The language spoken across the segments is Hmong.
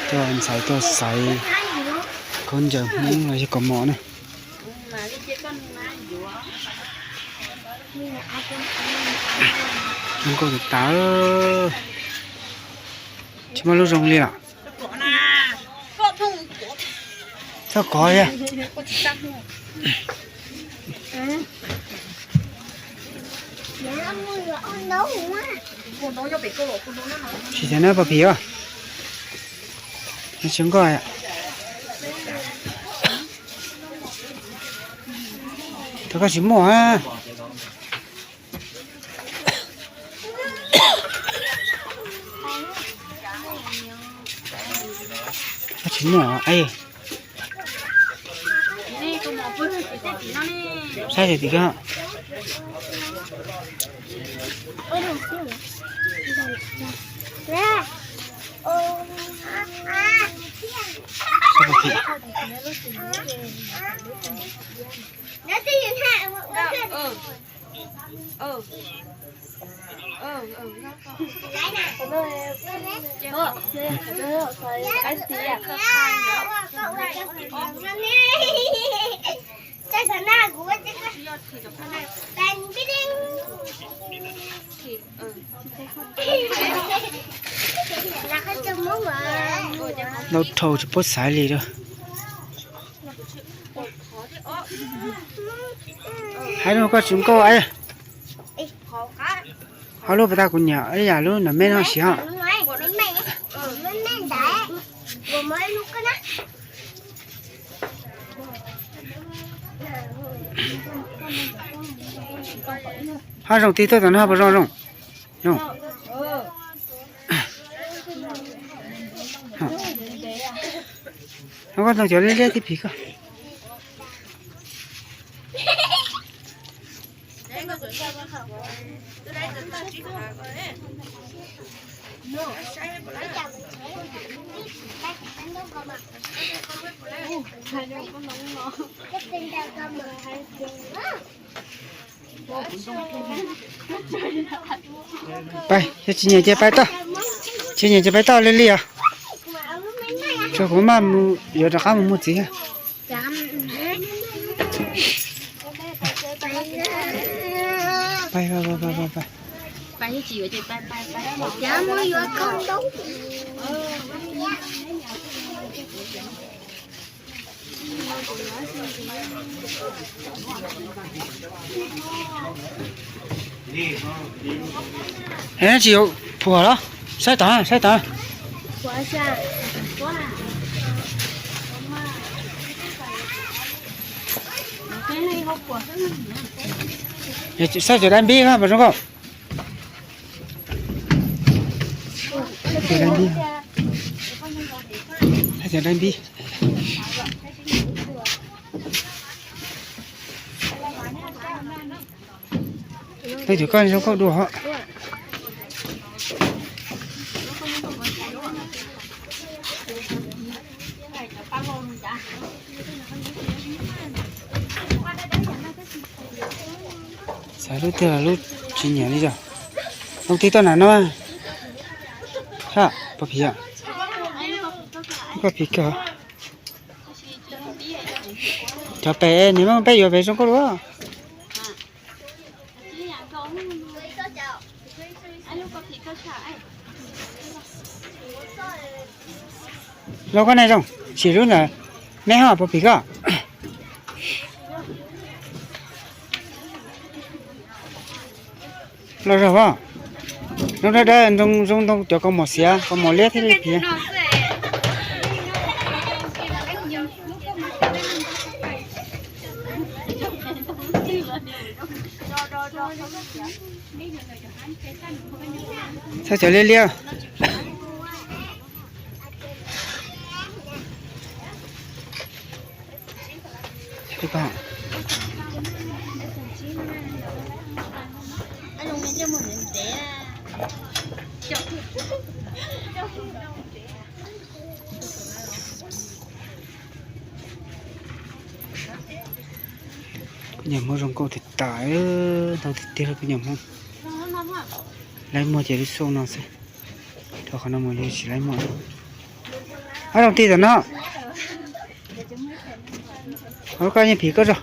Tuaj ntxhais tuaj xaiv khaub ncaws Hmoob los yog kaus mom na. Zoo nkauj tas tas, tsis muaj lub zoo li lawm. Txhob kov thiab. Tsis tas na pos phim os. Zoo nkauj. Thov koj tsis muaj. Koj tsis muaj, saib tim koj. Ntau dhau tsis paub xaiv li lawm. Hais rau koj tsis nkauj. Ho lub pas tas kuv nyiam ib yam lub nram meb no siv os. Ho zoo tig tuaj tom no puas zoo zoo? Zoo. Ho koj ntoo cov liab liab tib phim koj. Pais, yog tsis nyiam ces pais toj. Tsis nyiam ces pais toj li li os. Tsuas kuv maj mus yuav rov qab mus muag txiv. Pais, pais, pais, pais. Tsis yuav phuam los? Saib tod, saib tod. Saib cov dab npib puas zoo nkauj. Cov dab npib. Cov dab npib. Tej cov koj zoo nkauj dua. Xaiv lub twg los lub tsis nyiam li yog. Lub twg tuaj na no. Sab, pos phim, pos phim kawg. Cov pem nws muab peb yuav pem zoo nkauj dua. Los koj na zoo, sim lub ntawd, me ho pos phim koj. Los zog os, zoo dawb dawb, zoo ntoo cov kaus mom xiav, kaus mom liab thiaj li phiv. Saib cov liab liab. Kuv niam Hmoob zoo nkauj tiag tas, ntau tiag tiag li kuv niam Hmoob. Lawv muag ces lub xyoo no xwb. Rau qhov no mus yus tsis laib muaj. Ab, zoo tig tom no. Koj yeej phim koj tso.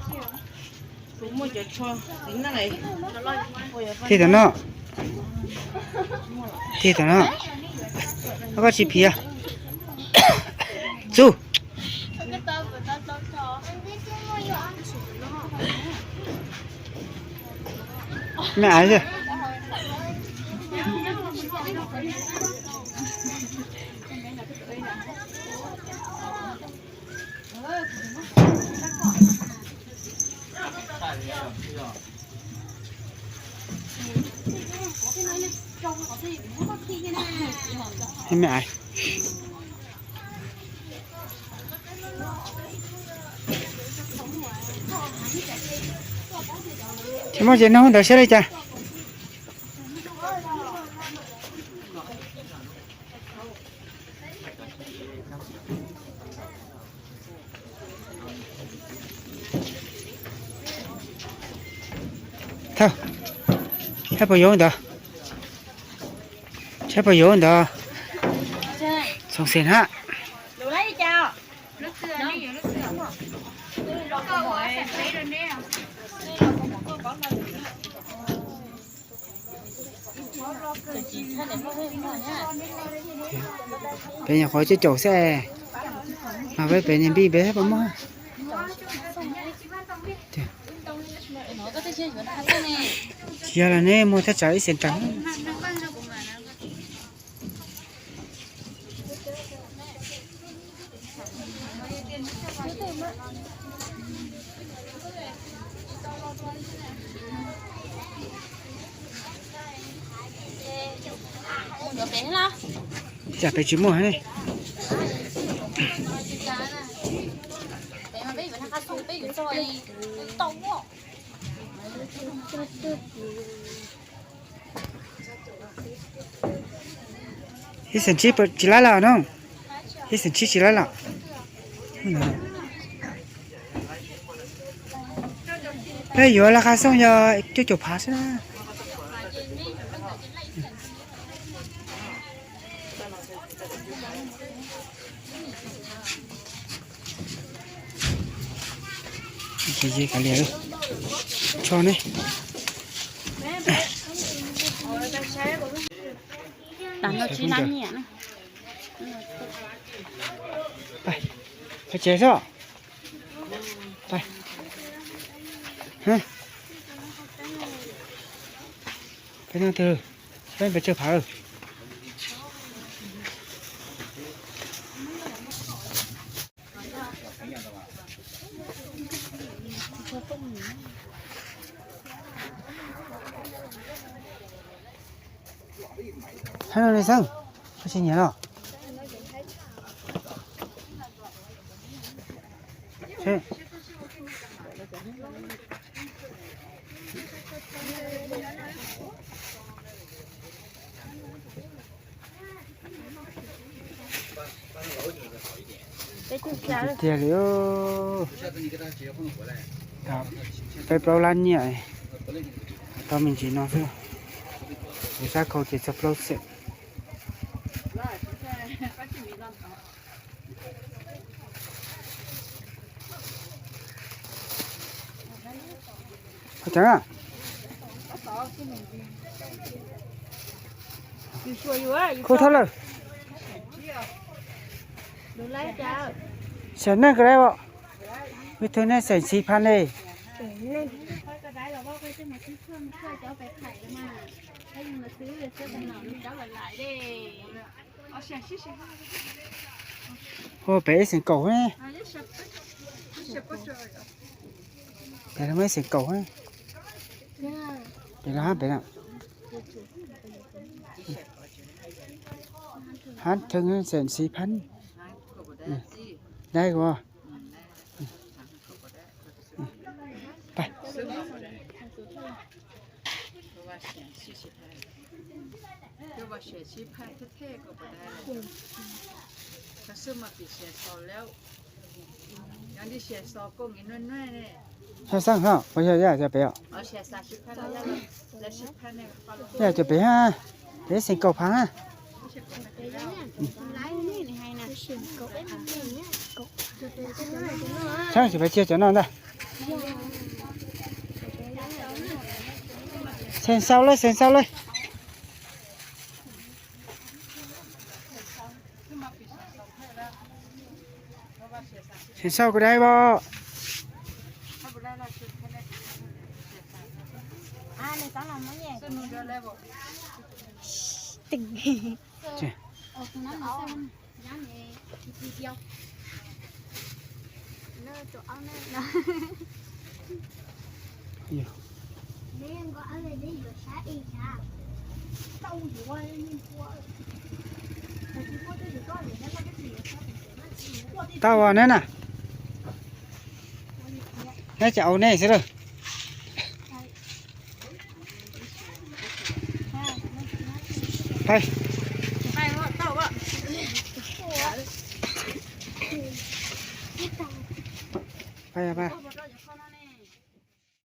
Tig tom no. Tig tom no. Koj tsis phim. Txuj. Me aiv. Me aiv. Tsis muaj tsev noj ntawd siab li cas. Thawj, saib puas yuav ntawd. Saib puas yuav ntawd. Txhoov xim hab. Peb nyuam qhuav coj caum xwb, mas peb pem niag npij peb puas muaj. Tsis yog los neb muag thaj tsam ib xees rau. Tsam pem tsis muaj ne. Ib xees tsib tsis laib los no. Ib xees tsib tsis laib los. Peb yuav laj kab xooj yog cuaj caum phav xwb na. Tso ne. Pais tsev xwb. Pais. Peb no twg, peb pes tsawg phav. Hab no ne Xeeb, koj tsis nyiam los? Tiag li, peb plaub lab nyiaj, tau me ntsis no xwb. Kuv sab khau ces txog plaub xees. Qhov tseeb, khu thab lawm. Xeem neej kawg li, ib tug neej xeem xis phaj li. Hu pem ib xeem kaum ne. Pem los ib xeem kaum ne. Pem los hab pem na. Hab thwj xeem xis phaj. Dab kuv. Xeem xis phaj ne. Yog xeem kaum phav na. Txhob tsis pab tsiaj cov no ntag. Xeem sau lawm, xeem sau lawm. Xeem sau kuv dai pom. Tau os neb na. Neb tseem au nej xwb lawm. Pab, pab.